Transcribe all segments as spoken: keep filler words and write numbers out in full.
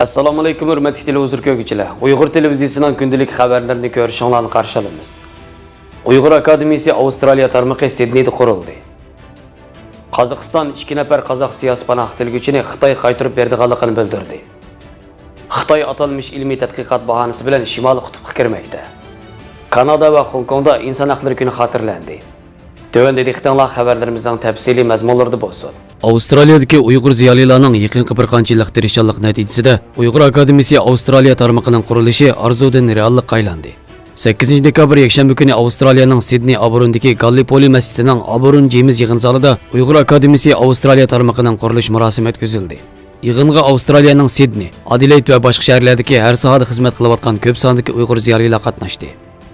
ئەسسالامۇئەلەيكۇم، ھۆرمەتلىك تېلېۋىزور كۆرگۈچىلەر! ئۇيغۇر تېلېۋىزىيىسىنىڭ كۈندىلىك خەۋەرلىرىنى كۆرۈشۈڭلارنى قارشى ئالىمىز. ئۇيغۇر ئاكادېمىيىسى ئاۋسترالىيە تارمىقى سىدنېيدا قۇرۇلدى. قازاقىستان ئىككى نەپەر قازاق سىياسىي پاناھ تىلىگۈچىنى خىتايغا قايتۇرۇپ بېرىدىغانلىقىنى بىلدۈردى. خىتاي ئاتالمىش ئىلمىي تەتقىقات باھانىسى بىلەن شىمالىي قۇتۇپقا كىرمەكتە. كانادا ۋە خوڭكوڭدا ئىنسان ھەقلىرى كۈنى خاتىرىلەندى. تۆۋەندە دىققىتىڭلار خەۋەرلىرىمىزنىڭ تەپسىلىي مەزمۇنلىرىدا بولسۇن. ئاۋسترالىيەدىكى ئۇيغۇر زىيالىيلارنىڭ يېقىنقى بىر قانچە يىللىق تىرىشچانلىق نەتىجىسىدە، ئۇيغۇر ئاكادېمىيىسى ئاۋسترالىيە تارمىقىنىڭ قۇرۇلۇشى ئارزۇدىن رېئاللىققا ئايلاندى. سەككىزىنچى دېكابىر يەكشەنبە كۈنى ئاۋسترالىيەنىڭ سىدنېي ئابورنىدىكى گاللىپولى مەسچىتىنىڭ ئابورن جېيمىز يىغىن زالىدا ئۇيغۇر ئاكادېمىيىسى ئاۋسترالىيە تارمىقىنىڭ قۇرۇلۇش مۇراسىمى ئۆتكۈزۈلدى. يىغىنغا ئاۋسترالىيەنىڭ سىدنېي، ئادېلېيد ۋە باشقا شەھەرلەردىكى ھەر ساھەدە خىزمەت قىلىۋاتقان كۆپ ساندىكى ئۇيغۇر زىيالىيلار قاتناشتى.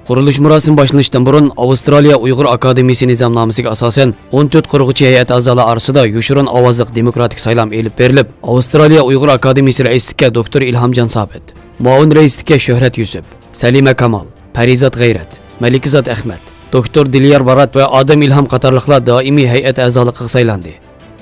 قۇرۇلۇش مۇراسىمى باشلىنىشتىن بۇرۇن ئاۋسترالىيە ئۇيغۇر ئاكادېمىيىسى نىزامنامىسىگە ئاساسەن، ئون تۆت قۇرغۇچى ھەيئەت ئەزالار ئارىسىدا يوشۇرۇن ئاۋازلىق دېموكراتىك سايلام ئېلىپ بېرىلىپ، ئاۋسترالىيە ئۇيغۇر ئاكادېمىيىسى رەئىسلىككە دوكتور ئىلھامجان سابىت، مۇئاۋىن رەئىسلىككە شۆھرەت يۈسۈپ، سەلىمە كامال، پەرىزات غەيرەت، مەلىكزات ئەخمەت، دوكتور دىليار بارات ۋە ئادەم ئىلھام قاتارلىقلار دائىمىي ھەيئەت ئەزالىقىغا سايلاندى.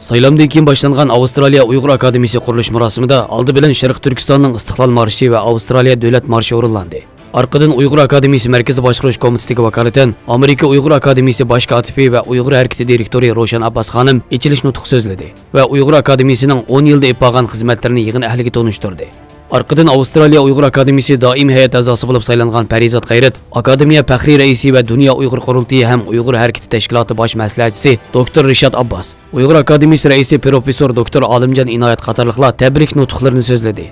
سايلامدىن كېيىن باشلانغان ئاۋسترالىيە ئۇيغۇر ئاكادېمىيىسى قۇرۇلۇش مۇراسىمىدا ئالدى بىلەن شەرقىي تۈركىستاننىڭ ئىستىقلال مارشى ۋە ئاۋسترالىيە دۆلەت مارشى ئورۇنلاندى. ئارقىدىن ئۇيغۇر ئاكادېمىيىسى مەركىزىي باشقۇرۇش كومىتېتىگە ۋاكالىتەن ئامېرىكا ئۇيغۇر ئاكادېمىيىسى باش كاتىپى ۋە ئۇيغۇر ھەرىكىتى دىرېكتورى روشەن ئابباس خانىم ئېچىلىش نۇتقى سۆزلىدى ۋە ئۇيغۇر ئاكادېمىيىسىنىڭ ئون يىلدا ئېلىپ بارغان خىزمەتلىرىنى يىغىن ئەھلىگە تونۇشتۇردى. ئارقىدىن ئاۋسترالىيە ئۇيغۇر ئاكادېمىيىسى دائىمىي ھەيئەت ئەزاسى بولۇپ سايلانغان پەرىزات غەيرەت، ئاكادېمىيە پەخرىي رەئىسى ۋە دۇنيا ئۇيغۇر قۇرۇلتىيى ھەم ئۇيغۇر ھەرىكىتى تەشكىلاتى باش مەسلىھەتچىسى دوكتور رىشات ئابباس، ئۇيغۇر ئاكادېمىيىسى رەئىسى پروفېسسور دوكتور ئالىمجان ئىنايەت قاتارلىقلار تەبرىك نۇتۇقلىرىنى سۆزلىدى.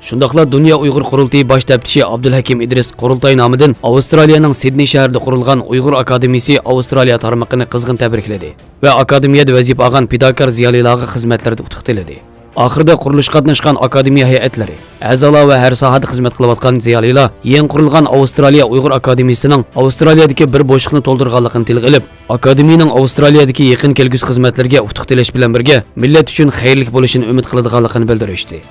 شۇنداقلا دۇنيا ئۇيغۇر قۇرۇلتىيى باش تەپتىشى ئابدۇلھەكىم ئىدرىس قۇرۇلتاي نامىدىن ئاۋسترالىيەنىڭ سىدنېي شەھىرىدە قۇرۇلغان ئۇيغۇر ئاكادېمىيىسى ئاۋسترالىيە تارمىقىنى قىزغىن تەبرىكلىدى ۋە ئاكادېمىيەدە ۋەزىپە ئالغان پىداكار زىيالىيلارغا خىزمەتلىرىدە ئۇتۇق تىلىدى. ئاخىرىدا قۇرۇلۇشقا قاتناشقان ئاكادېمىيە ھەيئەتلىرى، ئەزالار ۋە ھەر ساھەدە خىزمەت قىلىۋاتقان زىيالىيلار يېڭى قۇرۇلغان ئاۋسترالىيە ئۇيغۇر ئاكادېمىيىسىنىڭ ئاۋسترالىيەدىكى بىر بوشلۇقنى تولدۇرغانلىقىنى تىلغا ئېلىپ، ئاكادېمىيىنىڭ ئاۋسترالىيەدىكى يېقىن كەلگۈسى خىزمەتلىرىگە ئۇتۇق تىلەش بىلەن بىرگە، مىللەت ئۈچۈن خەيرلىك بولۇشىنى ئۈمىد قىلىدىغانلىقىنى بىلدۈرۈشتى.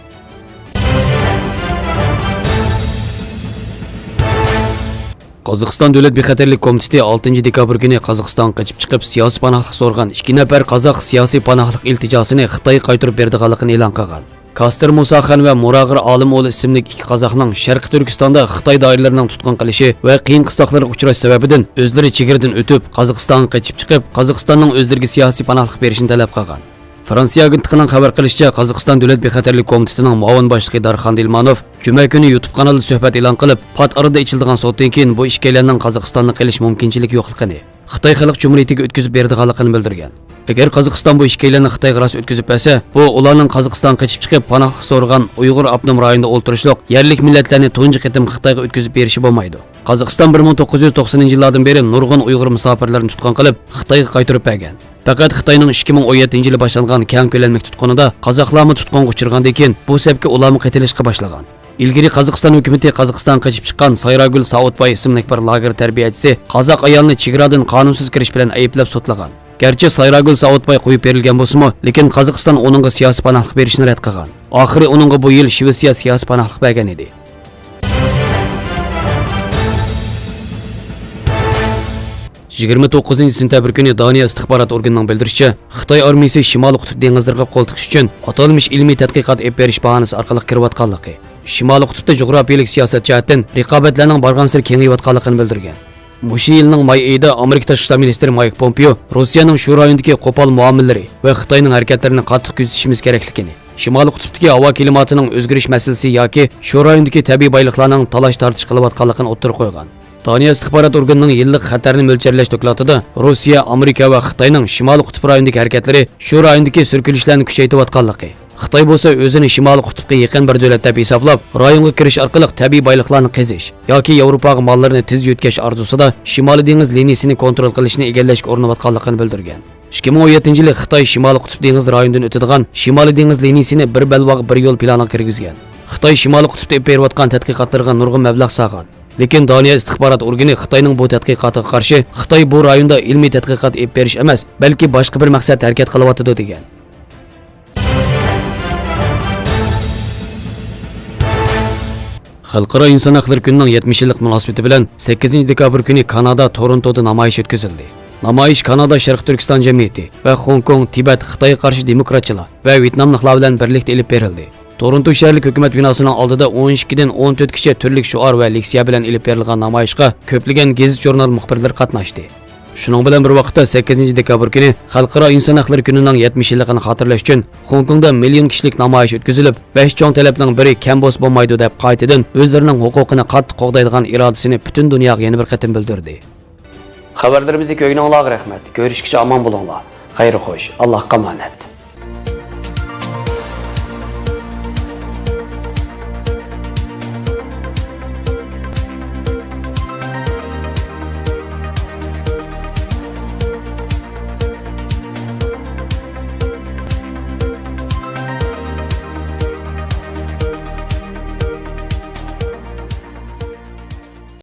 قازاقىستان دۆلەت بىخەتەرلىك كومىتېتى ئالتىنچى دېكابىر كۈنى قازاقىستانغا قېچىپ چىقىپ، سىياسىي پاناھلىق سورىغان ئىككى نەپەر قازاق سىياسىي پاناھلىق ئىلتىجاسىنى خىتايغا قايتۇرۇپ بېرىدىغانلىقىنى ئېلان قىلغان. كاستر مۇساخان ۋە مۇراغىر ئالىمئوغلى ئىسىملىك ئىككى قازاقنىڭ شەرقىي تۈركىستاندا خىتاي دائىرىلىرىنىڭ تۇتقۇن قىلىشى ۋە قىيىن قىستاقلارغا ئۇچراش سەۋەبىدىن ئۆزلىرى چېگرىدىن ئۆتۈپ، قازاقىستانغا قېچىپ چىقىپ، قازاقىستاننىڭ ئۆزلىرىگە سىياسىي پاناھلىق بېرىشىنى تەلەپ قىلغان. فرانسىيە ئاگېنتلىقىنىڭ خەۋەر قىلىشىچە، قازاقىستان دۆلەت بىخەتەرلىك كومىتېتىنىڭ مۇئاۋىن باشلىقى دارخان دىلمانوف جۈمە كۈنى يۇتۇب قانىلىدا سۆھبەت ئېلان قىلىپ، پات ئارىدا ئېچىلىدىغان سوتتىن كېيىن بۇ ئىككىيلەننىڭ قازاقىستاننى قىلىش مۇمكىنچىلىكى يوقلۇقىنى، خىتاي خەلق جۇمھۇرىيىتىگە ئۆتكۈزۈپ بېرىدىغانلىقىنى بىلدۈرگەن. ئەگەر قازاقىستان بۇ ئىككىيلەننى خىتايغا راست ئۆتكۈزۈپ بەرسە، بۇ ئۇلارنىڭ قازاقىستانغا قېچىپ چىقىپ پاناھلىق سورىغان ئۇيغۇر ئاپتونوم رايونىدا ئولتۇرۇشلۇق يەرلىك مىللەتلەرنى تۇنجى قېتىم خىتايغا ئۆتكۈزۈپ بېرىشى بولمايدۇ. قازاقىستان بىر مىڭ توققۇز يۈز توقسىنىنچى يىللاردىن بېرى نۇرغۇن ئۇيغۇر مۇساپىرلىرىنى تۇتقۇن قىلىپ، خىتايغا قايتۇرۇپ بەرگەن. پەقەت خىتاينىڭ ئىككى مىڭ ئون يەتتىنچى يىلى باشلانغان كەڭ كۆلەملىك تۇتقۇنىدا قازاقلارمۇ تۇتقۇنغا ئۇچرىغاندىن كېيىن، بۇ سەپكە ئۇلارمۇ قېتىلىشقا باشلىغان. ئىلگىرى قازاقىستان ھۆكۈمىتى قازاقىستانغا قېچىپ چىققان سايراگۈل سائۇتباي ئىسىملىك بىر لاگېر تەربىيەچىسى قازاق ئايالىنى چېگرادىن قانۇنسىز كىرىش بىلەن ئەيىبلەپ سوتلىغان. گەرچە سايراگۈل سائۇتباي قويۇپ بېرىلگەن بولسىمۇ، لېكىن قازاقىستان ئۇنىڭغا سىياسىي پاناھلىق بېرىشنى رەت قىلغان. ئاخىرى ئۇنىڭغا بۇ يىل شىۋېتسىيە سىياسىي پاناھلىق بەرگەن ئىدى. يىگىرمە توققۇزىنچى سېنتەبىر كۈنى دانىيە ئىستىخبارات ئورگىنىنىڭ بىلدۈرۈشىچە، خىتاي ئارمىيىسى شىمالىي قۇتۇپ دېڭىزلىرىغا قول تىقىش ئۈچۈن ئاتالمىش ئىلمىي تەتقىقات ئېلىپ بېرىش باھانىسى ئارقىلىق كىرىۋاتقانلىقى، شىمالىي قۇتۇپتا جۇغراپىيەلىك سىياسەت جەھەتتىن رىقابەتلەرنىڭ بارغانسېرى كېڭىيىۋاتقانلىقىنى بىلدۈرگەن. مۇشۇ يىلنىڭ ماي ئېيىدا ئامېرىكا تاشقى ئىشلار مىنىستىرى مايك پومپېئو روسىيەنىڭ شۇ رايوندىكى قوپال مۇئامىلىلىرى ۋە خىتاينىڭ ھەرىكەتلىرىنى قاتتىق كۆزىتىشىمىز كېرەكلىكىنى، شىمالىي قۇتۇپتىكى ھاۋا كىلىماتىنىڭ ئۆزگىرىش مەسىلىسى ياكى شۇ رايوندىكى تەبىئىي بايلىقلارنىڭ تالاش-تارتىش قىلىۋاتقانلىقىنى ئوتتۇرىغا قويغان. دانىيە ئىستىخبارات ئورگىنىنىڭ يىللىق خەتەرنى مۆلچەرلەش دوكلاتىدا روسىيە، ئامېرىكا ۋە خىتاينىڭ شىمالىي قۇتۇپ رايونىدىكى ھەرىكەتلىرى شۇ رايوندىكى سۈركىلىشلەرنى كۈچەيتىۋاتقانلىقى، خىتاي بولسا ئۆزىنى شىمالىي قۇتۇپقا يېقىن بىر دۆلەت دەپ ھېسابلاپ، رايونغا كىرىش ئارقىلىق تەبىئىي بايلىقلارنى قېزىش ياكى ياۋروپاغا ماللىرىنى تېز يۆتكەش ئارزۇسىدا شىمالىي دېڭىز لىنىيىسىنى كونترول قىلىشنى ئىگىلەشكە ئۇرۇنۇۋاتقانلىقىنى بىلدۈرگەن. ئىككى مىڭ ئون يەتتىنچى يىلى خىتاي شىمالىي قۇتۇپ دېڭىز رايونىدىن ئۆتىدىغان شىمالىي دېڭىز لىنىيىسىنى بىر بەلباغ، بىر يول پىلانىغا كىرگۈزگەن. خىتاي شىمالىي قۇتۇپتا ئېلىپ بېرىۋاتقان تەتقىقاتلىرىغا نۇرغۇن مەبلەغ سالغان. لېكىن دانىيە ئىستىخبارات ئورگىنى خىتاينىڭ بۇ تەتقىقاتىغا قارشى، خىتاي بۇ رايوندا ئىلمىي تەتقىقات ئېلىپ بېرىش ئەمەس، بەلكى باشقا بىر مەقسەتتە ھەرىكەت قىلىۋاتىدۇ، دېگەن. خەلقئارا ئىنسان ھەقلىرى كۈنىنىڭ يەتمىش يىللىق مۇناسىۋىتى بىلەن سەككىزىنچى دېكابىر كۈنى كانادا تورونتودا نامايىش ئۆتكۈزۈلدى. نامايىش كانادا شەرقىي تۈركىستان جەمئىيىتى ۋە خوڭكوڭ، تىبەت، خىتايغا قارشى دېموكراتچىلار ۋە ۋيېتناملىقلار بىلەن بىرلىكتە ئېلىپ بېرىلدى. تورونتو شەھەرلىك ھۆكۈمەت بىناسىنىڭ ئالدىدا ئون ئىككىدىن ئون تۆت كىشى تۈرلۈك شوئار ۋە لېكسىيە بىلەن ئېلىپ بېرىلغان نامايىشقا كۆپلىگەن گېزىت-ژۇرنال مۇخبىرلىرى قاتناشتى. شۇنىڭ بىلەن بىر ۋاقىتتا، سەككىزىنچى دېكابىر كۈنى خەلقئارا ئىنسان ھەقلىرى كۈنىنىڭ يەتمىش يىللىقىنى خاتىرىلەش ئۈچۈن خوڭكوڭدا مىليون كىشىلىك نامايىش ئۆتكۈزۈلۈپ، بەش چوڭ تەلەپنىڭ بىرى كەم بولسا بولمايدۇ دەپ قايتىدىن ئۆزلىرىنىڭ ھوقۇقىنى قاتتىق قوغدايدىغان ئىرادىسىنى پۈتۈن دۇنياغا يەنە بىر قېتىم بىلدۈردى. خەۋەرلىرىمىزنى كۆرگىنىڭلارغا رەھمەت. كۆرۈشكىچە ئامان بولۇڭلار. خەير خوش. ئاللاھقا ئامانەت.